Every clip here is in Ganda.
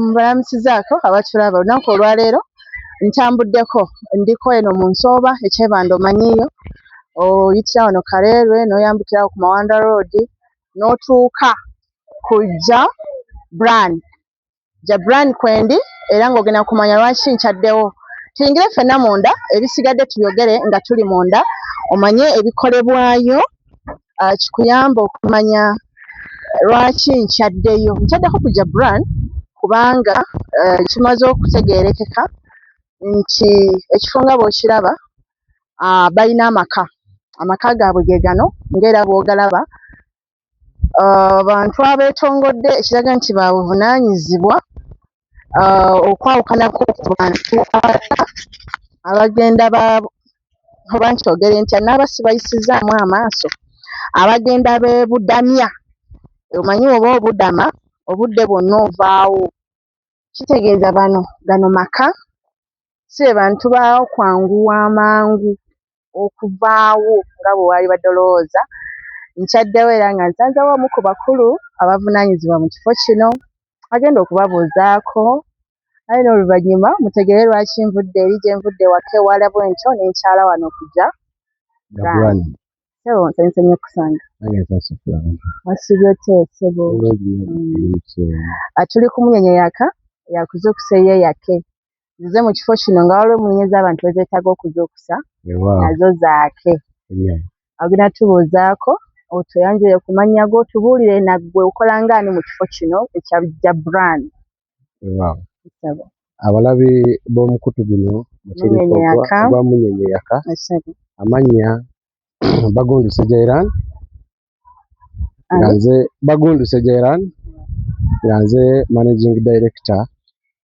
Mbalamusizaako abatulaba olunaku olwaleero. Ntambuddeko, ndiko eno mu Nsooba e Kyebando omanyiiyo, oyitira wano Kaleerwe n'oyambukira awo ku Mawanda Road n'otuuka ku Jabran. Jabran kwendi era ng'ogenda kumanya lwaki nkyaddewo. Tuyingire ffenna munda, ebisigadde tubyogere nga tuli munda, omanye ebikolebwayo kikuyambe okumanya lwaki nkyaddeyo. Nkyaddeko ku Jabran kubanga kimaze okutegeerekeka nti ekifo nga bw'okiraba balina amaka. Amaka gaabwe ge gano ng'era bw'ogalaba. Bantu abeetongodde ekiraga nti ba buvunaanyizibwa okwawukanako ku bantu abalala abagenda ba oba nkyogere ntya nnaaba sibayisizzaamu amaaso, abagenda beebudamya. Omanyi bw'oba obudama obudde bwonna ovaawo. Kitegeeza bano gano maka, si be bantu ba kwanguwa amangu okuvaawo nga bwe waalibadde olowooza. Nkyaddewo era nga nsanzeewo omu ku bakulu abavunaanyizibwa mu kifo kino agenda okubabuuzaako aye n'oluvannyuma mutegeere lwaki nvudde eri gye nvudde ewaka ewala bwentyo ne nkyala wano kujja. Jabran. Ssebo, nsanyuse nnyo okukusanga. Nange nsanyuse okulaba. Wasiibye otya ssebo? Bulungi nnyo. Tuli ku Munyenye Yaka yakuzuukusa eyeeyake. Nzize mu kifo kino nga waliwo emmunye z'abantu ezeetaaga okuzuukusa nazo zaake. Ogenda tubuuzaako, otweyanjulire ku mannya go, otubuulire naggwe okola ng'ani mu kifo kino ekya Jabran. Weewaawo. Ssebo. Abalabi b'omukutu guno Munyenye Yaka. Ogwa Munyenye Yaka. Ssebo. Amannya Bagunduse Jairan. Nga Ani? nze Bagunduse Jairan, nga nze Managing Director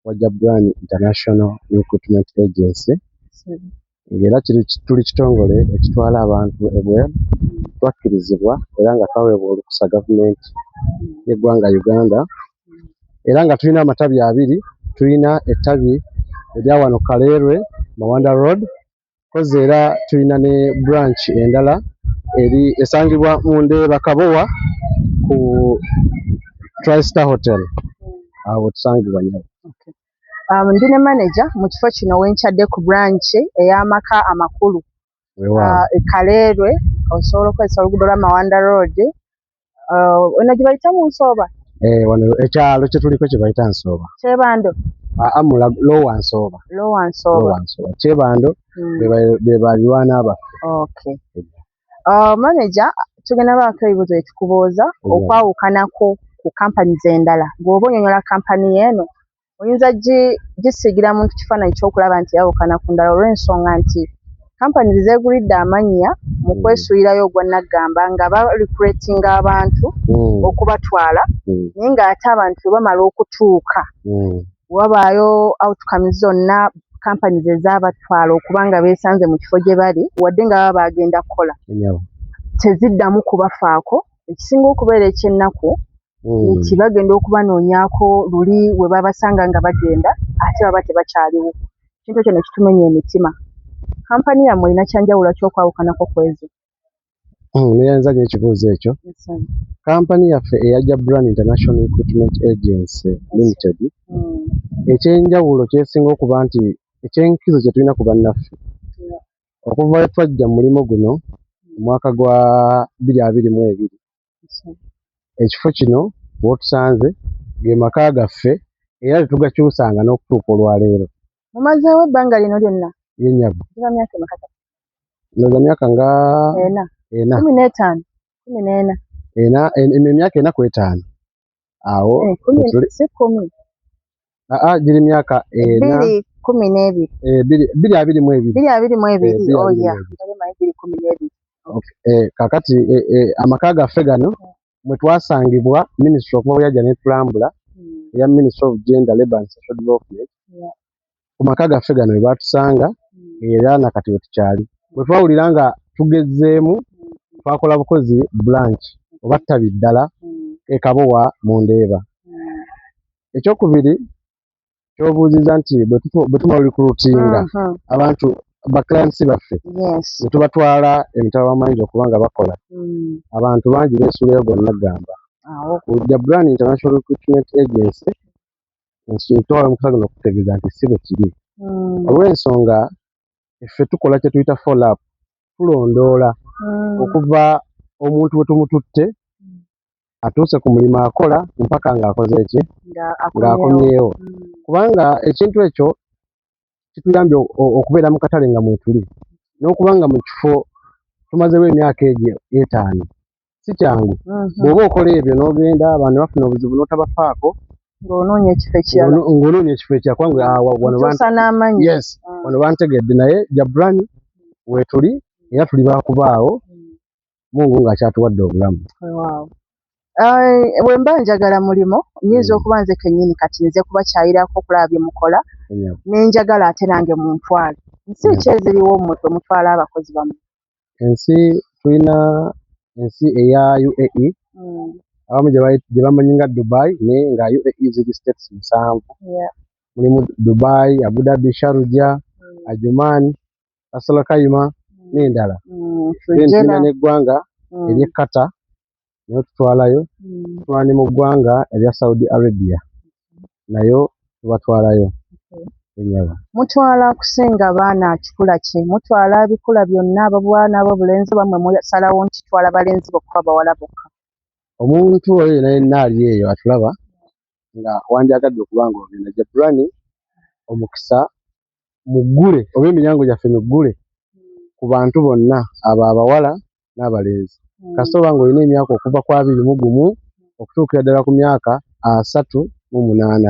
wa Jabran International Recruitment Agency. Ssebo. Ng'era tuli kitongole ekitwala abantu ebweru, twakkirizibwa era nga twaweebwa olukusa gavumenti y'eggwanga Uganda, era nga tulina amatabi abiri. Tulina ettabi erya wano Kaleerwe, Mawanda Road, kozzi era tulina ne branch endala eri esangibwa mu Ndeeba Kabowa ku Tristar Hotel. Awo tusangibwa nnyo. Okay. Ndi ne manager mu kifo kino wenkyadde ku branch ey'amaka amakulu. Weewaawo. E Kaleerwe osobola okukozesa oluguudo lwa Mawanda Road. Eno gye bayita mu Nsooba? Eh, wano ekyalo kye tuliko kye bayita Nsooba. Kyebando? Aa, mula Lower Nsooba. Lower Nsooba. Lower Nsooba. Kyebando be balirwana baffe. Okay. Manager, tugenda baako ebibuuzo bye tukubuuza okwawukanako ku companies endala. Bw'oba onyonyola kampani eno, oyinza gisiigira muntu kifaananyi ky'okulaba nti yawukana ku ndala olw'ensonga nti companies zeegulidde amannya mu kwesuulirayo ogwa nnaggamba nga ba-recruitinga abantu okubatwala, naye ng'ate abantu bwe bamala okutuuka wabaayo outcomes zonna companies ezaabatwala okuba nga beesanze mu kifo gye bali wadde nga baba bagenda kukola teziddamu kubafaako. Ekisinga okubeera eky'ennaku nti bagenda okubanoonyaako luli we babasanga nga bagenda ate baba tebakyaliwo, ekintu ekyo ne kitumenya emitima. Kampani yammwe erina kyanjawulo ki okwawukanako ku ezo? Neeyanza nnyo ekibuuzo ekyo. Kampani yaffe eya Jabran International Recruitment Agency Limited, ekyenjawulo kyesinga okuba nti ekyenkizo kye tulina ku bannaffe, okuva lwe twajja mu mulimu guno mu mwaka gwa 2022, ekifo kino w'otusanze ge maka gaffe era tetugakyusanga n'okutuuka olwaleero. Mumazeewo ebbanga lino lyonna? Ye nnyabo. Giba myaka emeka kati? Ndowooza myaka nga ena. Ena. 15, 14. Ena, emyaka 4 ku 5 awo. Eh, kumi, si 10. Aa, giri myaka 4. 2012. Eh, 2022. 2022. Eh, Oh yeah. 2022. Bali manyi 2012. Okay. Eh, kakati amaka gaffe gano mwe twasangibwa minisitule okuva bwe yajja n'etulambula eya Ministry of Gender, Labour and Social Development. Ku maka gaffe gano we baatusanga era nakati we tukyali. Bwe twawulira nga tugezeemu, twakola bukozi branch oba ttabi ddala e Kabowa mu Ndeeba. Ekyokubiri kyobuuzizza nti bwe tumala recruitinga abantu ba clients baffe ne tubatwala emitala w'amayinja okuba nga bakola, abantu bangi beesuulayo gonna gamba. Jabran International Recruitment Agency, ntwala omukisa guno okutegeeza nti si bwe kiri, olw'ensonga ffe tukola kye tuyita follow up, tulondoola okuva omuntu we tumututte atuuse ku mulimu akola mpaka ng'akoze ki, ng'akomyewo, kubanga ekintu ekyo kituyambye okubeera mu katale nga mwetuli n'okuba nga mu kifo tumazeewo emyaka egyo 5. Si kyangu bw'oba okola ebyo n'ogenda abantu ne bafuna obuzibu n'otabafaako, ng'onoonya ekifo ekirala, ng'onoonya ekifo ekirala, kubanga wano bantegedde. Naye Jabran weetuli era tuli baakubaawo, Mungu ng'akyatuwadde obulamu. Bwe mba njagala mulimu, nnyinza okuba nze kennyini kati nze kubakyayirako okulaba bye mukola, ne njagala ate nange muntwale. Nsi ki eziriwo mmwe kwe mutwala abakozi bammwe? Ensi tulina ensi eya UAE, abamu gye bamanyi nga Dubai, naye nga UAE ziri states 7. Mulimu Dubai, Abu Dhabi, Sharjah, Ajman, Ras Al Khaimah n'endala. Then tulina n'eggwanga ery'e Qatar, nayo tutwalayo. Tutwala ne mu ggwanga erya Saudi Arabia, nayo tubatwalayo. Mutwala kusinga baana kikula ki? Mutwala bikula byonna, abaana ab'obulenzi, oba mmwe musalawo nti twala balenzi bokka, bawala bokka? Omuntu oyo yenna yenna ali eyo atulaba nga wandyagadde okuba nga ogenda Jabran, omukisa muggule oba emiryango gyaffe miggule ku bantu bonna abo abawala n'abalenzi. Kasita oba ng'olina emyaka okuva ku 21 okutuukira ddala ku myaka 38,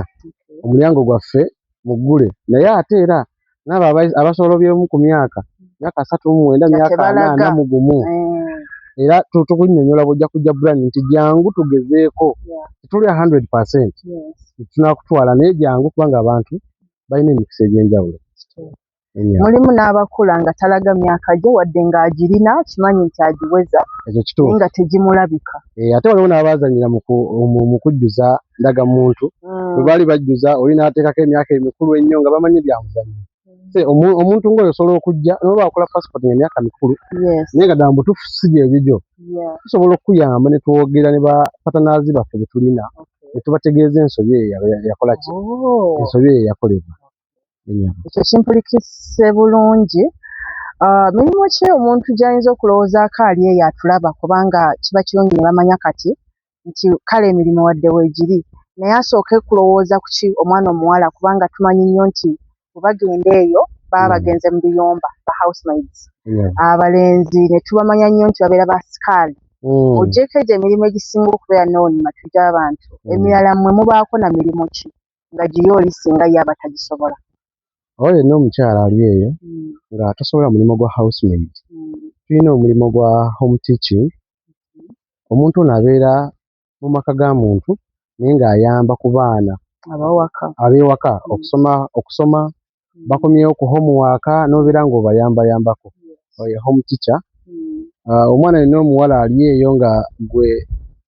omulyango gwaffe muggule. Naye ate era n'abo abasoolobyemu ku myaka 39, myaka 41, era tukunnyonnyola bw'ojja ku Jabran nti jangu tugezeeko, tetuli 100% tunakutwala, naye jangu kubanga abantu balina emikisa egy'enjawulo. Mulimu n'abakula nga talaga myaka gye, wadde ng'agirina kimanyi nti agiweza, naye nga tegimulabika. Ate waliwo n'abaazannyira mu kujjuza ndagamuntu, bwe baali bajjuza oli n'ateekako emyaka emikulu ennyo nga bamanyi bya muzannyo. Omuntu ng'oyo osobola okujja n'oba akola passport emyaka mikulu, naye nga ddala mu butuufu si gyegigyo, tusobola okukuyamba ne twogera ne bapatanaazi baffe be tulina ne tubategeeza ensobi eyo yakola ki, ensobi eyo yakolebwa. Ekyo kimpulikise bulungi. Mirimu ki omuntu gy'ayinza okulowoozaako ali eyo atulaba, kubanga kiba kirungi ne bamanya kati nti kale emirimu wadde weegiri, naye asooke kulowooza ku ki omwana omuwala, kubanga tumanyi nnyo nti bwe bagenda eyo baba bagenze mu biyumba ba housemaids, abalenzi ne tubamanya nnyo nti babeera ba sikaali. Oggyeko egyo emirimu egisinga okubeera known mu matu gy'abantu, emirala mmwe mubaako na mirimu ki nga giri oli singa ye aba tagisobola? Oyo yenna omukyala ali eyo nga tosobola mulimu gwa housemaid, tulina omulimu gwa home teaching. Omuntu ono abeera mu maka ga muntu naye ng'ayamba ku baana ab'ewaka okusoma, bakomyewo ku homework n'obeera ng'obayambayambako, oyo home teacher. Omwana yenna omuwala ali eyo nga gwe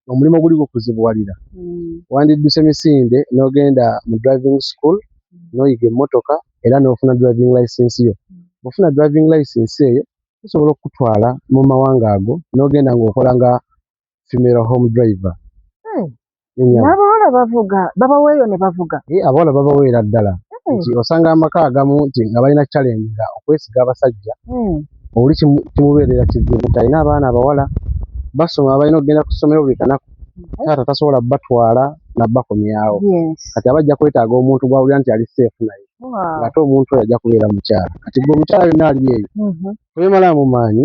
omulimu guli gukuzibuwalira, wandidduse misinde n'ogenda mu driving school n'oyiga emmotoka era n'ofuna driving license yo. Bw'ofuna driving license eyo, tusobola okukutwala mu mawanga ago n'ogenda ng'okola nga female home driver. N'abawala bavuga, babaweeyo ne bavuga. Abawala babaweera ddala. Nti osanga amaka agamu nti nga balina challenge nga okwesiga abasajja, oli kimubeerera kizibu nti alina abaana abawala basoma, balina okugenda ku ssomero buli kanaku, taata tasobola batwala nabakomyawo. Kati aba ajja kwetaaga omuntu gw'awulira nti ali safe naye, ng'ate omuntu oyo ajja kubeera mukyala. Kati gwe omukyala yenna ali eyo tobeemalaamu maanyi,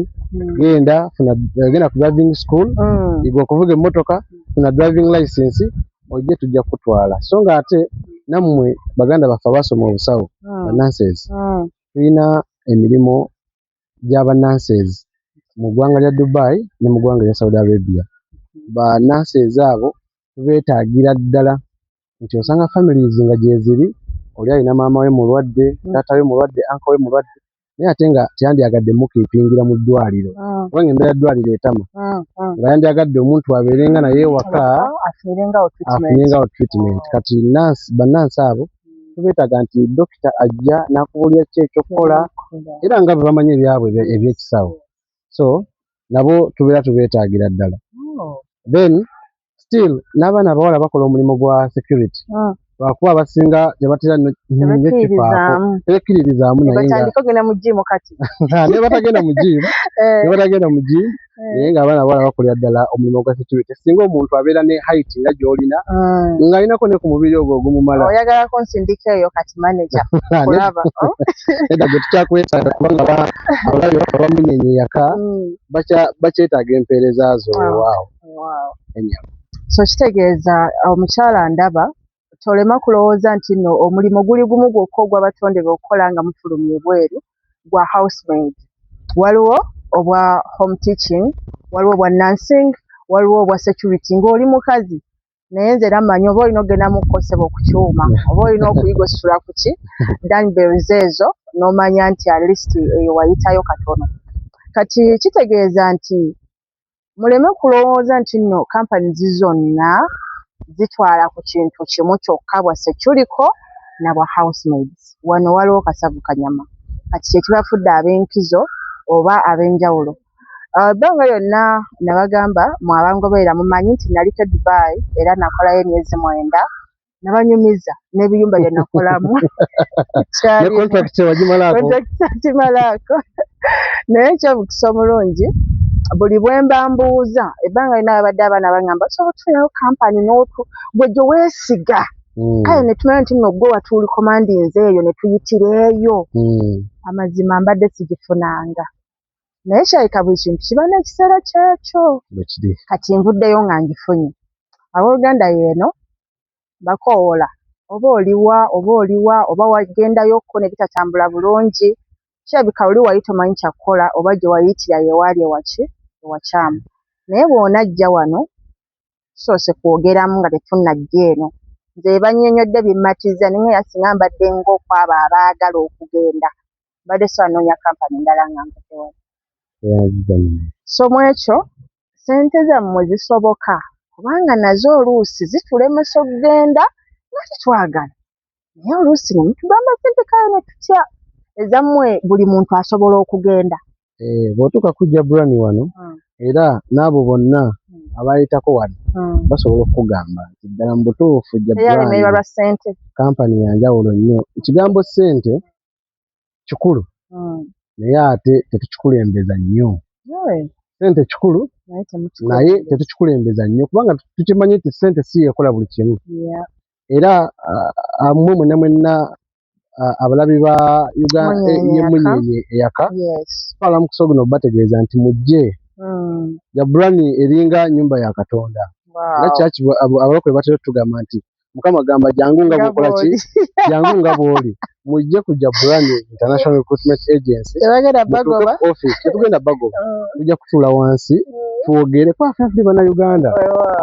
genda ku driving school, yiga okuvuga emmotoka, funa driving license, ojje tujja kukutwala. So ng'ate nammwe baganda baffe abasoma obusawo, ba nurses, tulina emirimu gy'aba nurses mu ggwanga lya Dubai ne mu ggwanga lya Saudi Arabia. Ba nurses abo tubeetaagira ddala nti osanga families nga gyeziri, oli alina maama we mulwadde, taata we mulwadde, uncle we mulwadde, naye ate nga teyandyagadde mukiipingira mu ddwaliro, kubanga embeera ya ddwaliro etama, nga yandyagadde omuntu abeerenga naye ewaka afunengawo treatment. Kati bannansi abo tubeetaaga nti dokita ajja n'akubuulira ki ekyokukola, era nga bwe bamanyi ebyabwe eby'ekisawo, so nabo tubeera tubeetaagira ddala. Then Still n'abaana abawala bakola omulimu gwa security, lwakuba abasinga tebatera nnyo kifaako, tebekkiririzaamu, naye nga batandika ogenda mu gym kati. Ne batagenda mu gym, ne batagenda mu gym, naye ng'abaana abawala bakolera ddala omulimu gwa security. Singa omuntu abeera ne height nga gy'olina, ng'alinako ne ku mubiri ogwo ogumumala. Oyagala kunsindika eyo kati, manager, kulaba? Nedda, gwe tukyakwetaaga, kubanga abalabi bamunyenye yaka bakyetaaga empeereza zo. Weewaawo. So kitegeeza omukyala ndaba tolema kulowooza nti nno omulimu guli gumu gwokka ogw'abatondebwa okukola nga mufulumya ebweru gwa housemaid. Waliwo obwa home teaching, waliwo obwa nursing, waliwo obwa security ng'oli mukazi. Naye nze era mmanyi oba olina okugenda mu kukosebwa ku kyuma, oba olina okuyiga ositula ku ki dumbbells ezo, n'omanya nti at least eyo wayitayo katono. Kati kitegeeza nti muleme kulowooza nti nno companies zonna zitwala ku kintu kimu kyokka, bwa security na bwa housemaids. Wano waliwo kasavu kanyama. Kati kyekibafudde ab'enkizo oba ab'enjawulo. Ebbanga lyonna nabagamba, mwe abangoberera mumanyi nti naliko e Dubai era nakolayo emyezi 9, nabanyumiza n'ebiyumba bye nakolamu. Ne contract wagimalaako? Kimalaako, naye ekyomukisa omulungi, buli bwe mba mbuuza ebbanga lina, babadde abaana baŋŋamba, osobola otufunirayo kampani n'otu gwe gye weesiga? Kale ne tumanya nti nno gwe waturecommendinze eyo ne tuyitira eyo. Amazima mbadde sigifunanga, naye kirabika buli kintu kiba n'ekiseera kyakyo. Bwe kiri. Kati nvuddeyo nga ngifunye. Abooluganda, yeeno bakoowoola, oba oliwa, oba oliwa, oba wagendayokko ne bitatambula bulungi, kirabika oli wali tomanyi kyakukola, oba gye wayitira yewaali ewaki ewakyamu. Naye bw'onajja wano, tusoose kwogeramu nga tetunnajja eno. Nze bannyonnyodde bimmatiza, naye era singa mbadde ng'okwabo abaagala okugenda, mbadde sobola nnoonya kampani endala nga nvudde wano. So mu ekyo ssente zammwe zisoboka, kubanga nazo oluusi zitulemesa okugenda nga tetwagala, naye oluusi ne mutugamba ssente, kale ne tutya. Ezammwe buli muntu asobola okugenda. Bw'otuuka ku Jabrani wano, era n'abo bonna abayitako wano basobola okukugamba nti ddala mu butuufu Jabrani Teyalemererwa lwa ssente. kampani ya njawulo nnyo. Ekigambo ssente kikulu, naye ate tetukikulembeza nnyo. Ssente kikulu, naye naye temukikulembeza. Tetukikulembeza nnyo, kubanga tukimanyi nti ssente si yeekola buli kimu. Era mmwe mwenna mwenna abalabi ba Uganda Munyenye Eyaka. Munyenye Eyaka, twala mukisa guno bategeeza nti mujje. Jabrani eringa nnyumba ya Katonda, nga kyaki abalokole batera otugamba nti Mukama gamba jangu nga Nga bw'okola ki, bw'oli. jangu nga bw'oli. Mujje ku Jabrani International Recruitment Agency, Tebagenda mutuuke bagoba. ku office, tetugenda bagoba, tujja kutuula wansi twogere, kuba ffenna tuli Bannayuganda.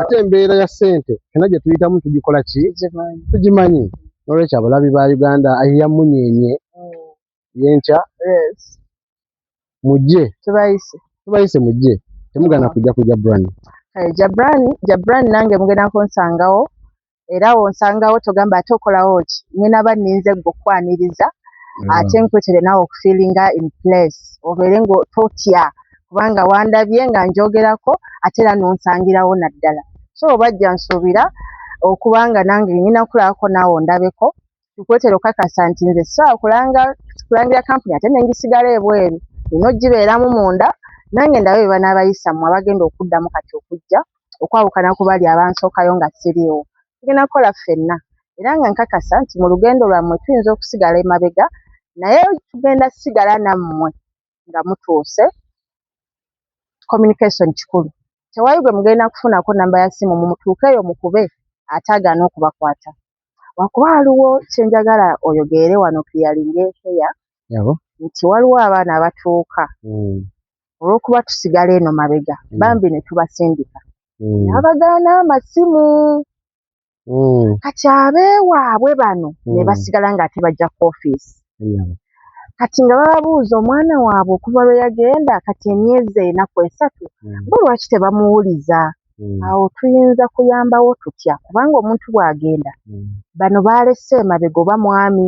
Ate embeera ya ssente ffenna gye tuyitamu tugikola ki, Tugimanyi. tugimanyi. N'olwekyo abalabi ba Uganda ya Munyenye y'enkya, mujje. Tubayise. Tubayise, mujje, temugana kujja ku Jabrani. Kale Jabrani, Jabrani nange mugenda kunsangawo, era wonsangawo togamba ate okolawo ki, ngenda ba nninze gwe okukwaniriza, ate nkuleetere naawe okufeelinga in place, obeere nga totya kubanga wandabye nga njogerako, ate era n'onsangirawo naddala. So obajja nsuubira okuba nga nange ngenda kukulabako naawe ondabeko, tukuleetere okukakasa nti nze sisobola kulangira kampuni ate ne ngisigala ebweru, nina ogibeeramu munda nange ndabe bye banaabayisa mmwe abagenda okuddamu kati okujja okwawukana ku bali abansookayo nga siriiwo. Tugenda kukola ffenna, era nga nkakasa nti mu lugendo lwammwe tuyinza okusigala emabega, naye tugenda sigala nammwe nga mutuuse. Communication kikulu. Tewali gwe mugenda kufunako namba ya ssimu mumutuuke eyo mukube ate agaana okubakwata. Wakuba waliwo kye njagala oyogeere wano, clearing air, nti waliwo abaana abatuuka olw'okuba tusigala eno mabega, bambi ne tubasindika, n'abagaana amasimu. Kati abeewaabwe bano ne basigala ng'ate bajja ku ofiisi. Kati nga bababuuza omwana waabwe okuva lwe yagenda kati emyezi 4 ku 3, bo lwaki tebamuwuliza? Awo tuyinza kuyambawo tutya? Kubanga omuntu bw'agenda, bano baalese emabega, oba mwami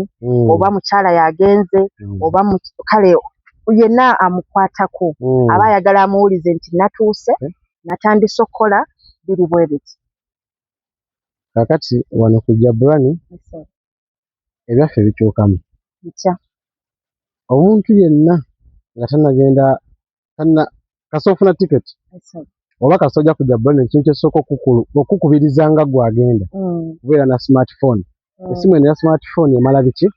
oba mukyala yagenze, oba kale yenna amukwatako, aba ayagala amuwulize nti natuuse, natandise okukola biri bwe biti. Kakati wano ku Jabrani ebyaffe bikyukamu. Bitya? Omuntu yenna nga tannagenda, kasita ofuna tiketi oba kasita ojja ku Jabrani, ekintu ekisooka okukubiriza nga ggwe agenda kubeera na smartphone. Essimu eno eya smartphone emala biki?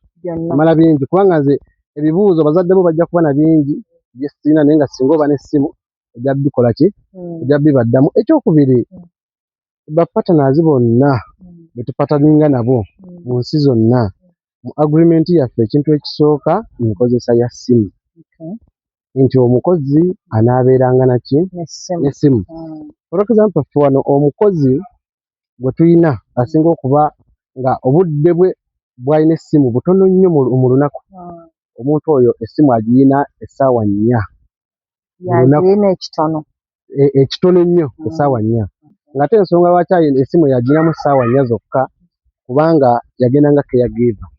Emala bingi, kubanga nze ebibuuzo bazadde bo bajja kuba na bingi bye sirina, naye nga singa oba n'essimu ojja bikola ki? Ojja bibaddamu. Ekyokubiri, ba partners bonna be tupartneringa nabo mu nsi zonna, mu agreement yaffe ekintu ekisooka nkozesa ya ssimu, nti omukozi anaabeeranga naki? N'essimu. For example, ffe wano omukozi gwe tulina asinga okuba nga obudde bwe bw'alina essimu butono nnyo mu lunaku, omuntu oyo essimu agiyina essaawa 4 mu lunaku. Yagiyina ekitono. Ekitono ennyo essaawa 4, ng'ate ensonga lwaki essimu yagiyinamu essaawa 4 zokka, kubanga yagenda nga caregiver.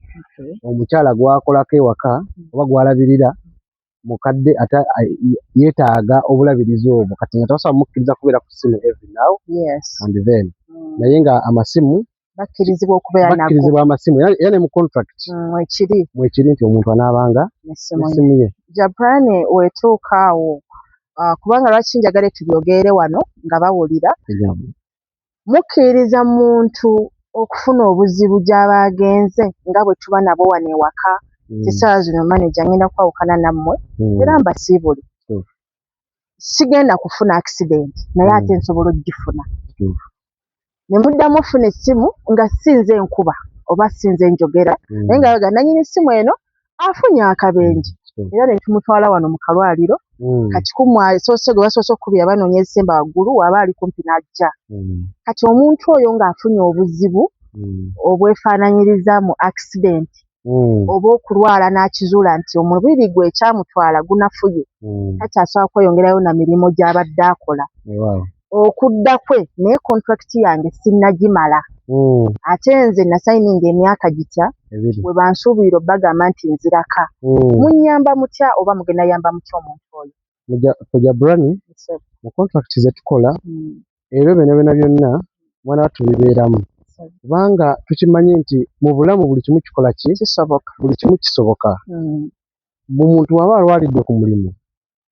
Omukyala gw'akolako ewaka oba gw'alabirira mukadde, ate yeetaaga obulabirizi obwo, kati nga tasobola mukkiriza kubeera ku ssimu every now and then. Naye nga amasimu bakkirizibwa okubeera nago. Bakkirizibwa amasimu, era ne mu contract mwekiri. Mwekiri nti omuntu anaabanga n'essimu ye. N'essimu ye. Jabrani, wetuuka awo, kubanga lwaki njagala tubyogere wano nga bawulira, mukkiririza muntu okufuna obuzibu gy'aba agenze nga bwe tuba nabo wano ewaka? Kisaawa zino manager ngenda kwawukana nammwe era mbasiibule. Sigenda kufuna accident, naye ate nsobola okugifuna. Ne muddamu ofuna essimu nga si nze nkuba oba si nze njogera, naye nga baga nannyini ssimu eno afunye akabenje era ne tumutwala wano mu kalwaliro. Kati kumwe asoose gwe basoose okukubira, banoonya ezisemba waggulu, waba ali kumpi n'ajja. Kati omuntu oyo ng'afunye obuzibu obwefaananyiriza mu accident oba okulwala, n'akizuula nti omubiri gwe ekyamutwala gunafuye, takyasobola kweyongerayo na mirimu gy'abadde akola, okudda kwe, naye contract yange sinnagimala, ate nze nasayininga emyaka gitya? 2. Bwe bansuubirira obbagamba nti nziraka, munnyamba mutya oba mugenda yamba mutya omuntu oyo? Ku Jabrani, mu contract ze tukola, ebyo byonna byonna byonna mwana wattu bibeeramu, kubanga tukimanyi nti mu bulamu buli kimu kikola ki? Kisoboka. Buli kimu kisoboka. Muntu bw'aba alwalidde ku mulimu,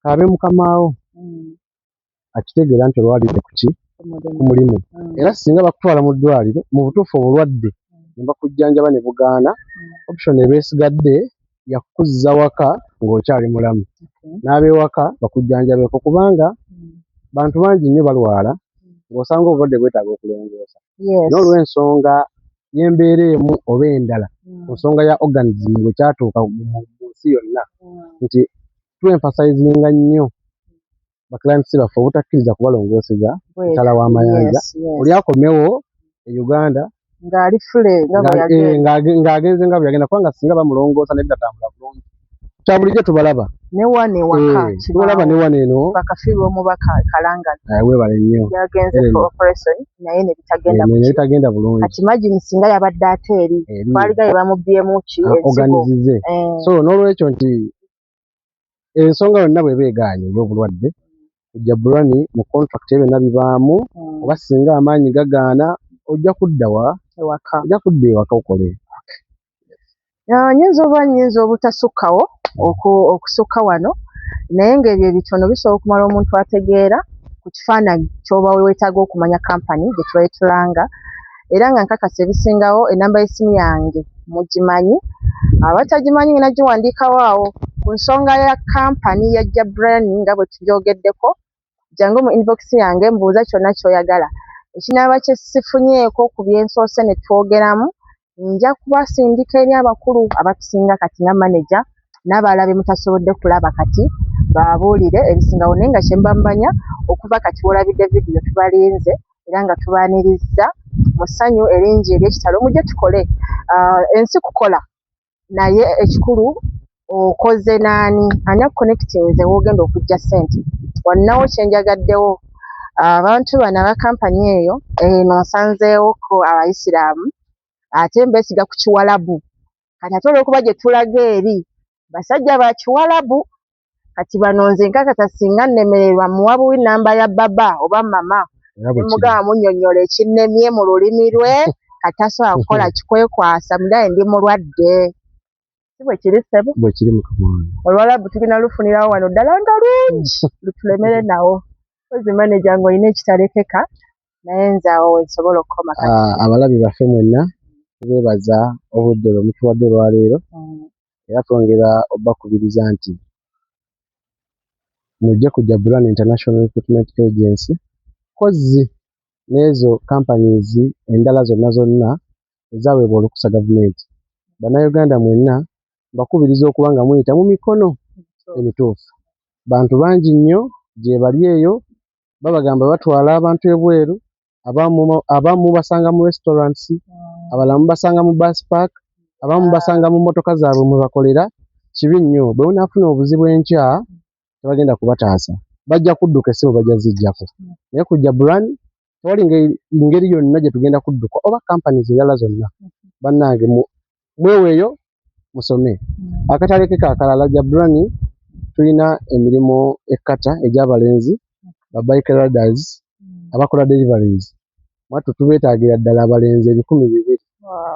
kaabe mukamaawo akitegeera nti olwalidde ku ki? Ku mulimu. Era singa bakutwala mu ddwaliro, mu butuufu obulwadde ne bakujjanjaba ne bugaana, option eba esigadde yakuzza waka ng'okyali mulamu, n'ab'ewaka bakujjanjabeko, kubanga bantu bangi nnyo balwala ng'osanga obulwadde bwetaaga okulongoosa, n'olw'ensonga y'embeera emu oba endala, ku nsonga ya organism bwe kyatuuka mu nsi yonna, nti tuemphasizinga nnyo ba clients baffe obutakkiriza kubalongooseza mutala w'amayanja, oli akomewo e Uganda ng'ali fule nga bwe yagenda. Ng'agenze nga bwe yagenda, kubanga singa bamulongoosa ne bitatambula bulungi, kya bulijjo tubalaba. Ne wano ewaka. Tubalaba ne wano eno. Bakafiirwa omubaka Kalangala. Weebale nnyo. Yagenze for operation naye ne bitagenda. Ne bitagenda bulungi. Kati imagine singa yabadde ate eri twaligaye bamubbyemu ki? Ensigo. Organize. So n'olwekyo nti ensonga yonna bw'eba egaanye ey'obulwadde, Jabrani mu contract ebyo byonna bibaamu, oba singa amaanyi gagaana, ojja kudda wa? Ewaka. Ojja kudda ewaka okole. Nyinza oba nyinza obutasukkawo okusukka wano, naye ng'ebyo ebitono bisobola okumala omuntu ategeera ku kifaananyi ky'oba weetaaga okumanya kampani gye tubaye tulanga. Era nga nkakasa ebisingawo, enamba y'essimu yange mugimanyi, abatagimanyi ngenda giwandiikawo awo. Ku nsonga ya kampani ya Jabrani nga bwe tugyogeddeko, jangu mu inbox yange, mbuuza kyonna ky'oyagala. Ekinaaba kye sifunyeeko ku byensoose ne twogeramu, nja kubasindika eri abakulu abatusinga kati nga manager n'abalala be mutasobodde kulaba kati, babuulire ebisingawo. Naye nga kye mba mumanya, okuva kati w'olabidde vidiyo, tubalinze era nga tubaanirizza mu ssanyu eringi ery'ekitalo. Mujje tukole. Ensi kukola, naye ekikulu okoze naani, ani akuconnectinze w'ogenda okujja ssente. Wannawo kye njagaddewo, abantu bano aba kampani eyo eno nsanzeewoko abayisiraamu, ate mbeesiga ku kiwalabu. Kati ate olw'okuba gye tulaga eri basajja ba kiwalabu, kati bano nze nkakasa singa nnemererwa muwa buwi namba ya baba oba mama. Era bwe kiri. Nemugamba munnyonnyola ekinnemye mu lulimi lwe, kati tasobola kukola kikwekwasa, mugaye ndi mulwadde. Si bwe kiri ssebo? Bwe kiri mukama wange. Olwalabu tulina lufunirawo wano ddala nga lungi lutulemere nawo. Kozzi manager ng'olina ekitalekeka, naye nze awo we nsobola okukoma kati. Abalabi baffe mwenna tubeebaza obudde bwe mutuwadde olwaleero. Era twongera obbakubiriza nti mujje ku Jabran International Recruitment Agency, kozzi n'ezo companies endala zonna zonna ezaweebwa olukusa gavumenti. Bannayuganda mwenna mbakubiriza okuba nga muyita mu mikono emituufu. Bantu bangi nnyo gye bali eyo, babagamba batwala abantu ebweru, abamu basanga mu restaurants, abalala mubasanga mu bus park, abamu basanga mu mmotoka zaabwe mwe bakolera. Kibi nnyo, bwe munaafuna obuzibu enkya tebagenda kubataasa, bajja kudduka essimu bajja zijjako. Naye ku Jabran tewali ngeri yonna gye tugenda kudduka oba companies endala zonna. Bannange mweweeyo musome. Akatalekeka akalala, Jabran tulina emirimu e Qatar egy'abalenzi ba bike riders abakola deliveries. Mwattu tubeetaagira ddala abalenzi 2,000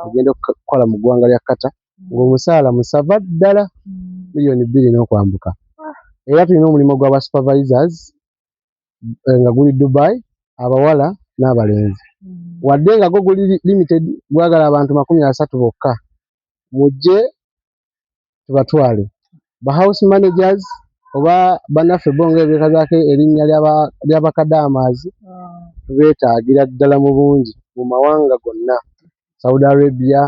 ogenda okukola mu ggwanga lya Qatar ng'omusaala musava ddala 2 million n'okwambuka. Era tulina omulimu gw'aba supervisors nga guli Dubai, abawala n'abalenzi. Wadde nga gwo guli limited, gwagala abantu 30 bokka, mujje tubatwale. Ba house managers oba bannaffe bo nga beekazaako erinnya ly'abakadaamaazi, tubeetaagira ddala mu bungi mu mawanga gonna, Saudi Arabia,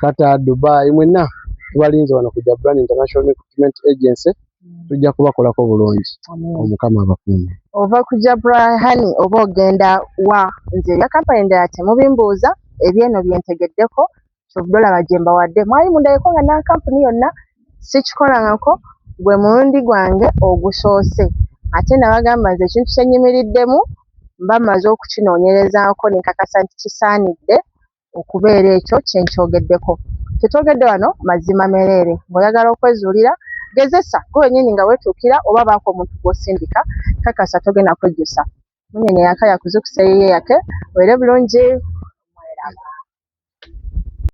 Qatar, Dubai, mwenna tubalinze wano ku Jabran International Recruitment Agency, tujja kubakolako bulungi. Omukama abakuume. Ova ku Jabrahani oba ogenda wa? Nze ebya kampani endala temubimbuuza, ebyeno bye ntegeddeko kyovudde olaba gye mbawadde. Mwali mundabeko nga na kampuni yonna sikikolangako, gwe mulundi gwange ogusoose. Ate nabagamba nze ekintu kye nnyimiriddemu mba mmaze okukinoonyerezaako ne nkakasa nti kisaanidde okubeera ekyo kye nkyogeddeko. Kye twogedde wano mazima mereere. Ng'oyagala okwezuulira, gezesa gwe wennyini nga weetuukira oba baako omuntu gw'osindika, kakasa togenda kwejjusa. Munyenye yaka yakuzukusa eyiye yake, obeere bulungi.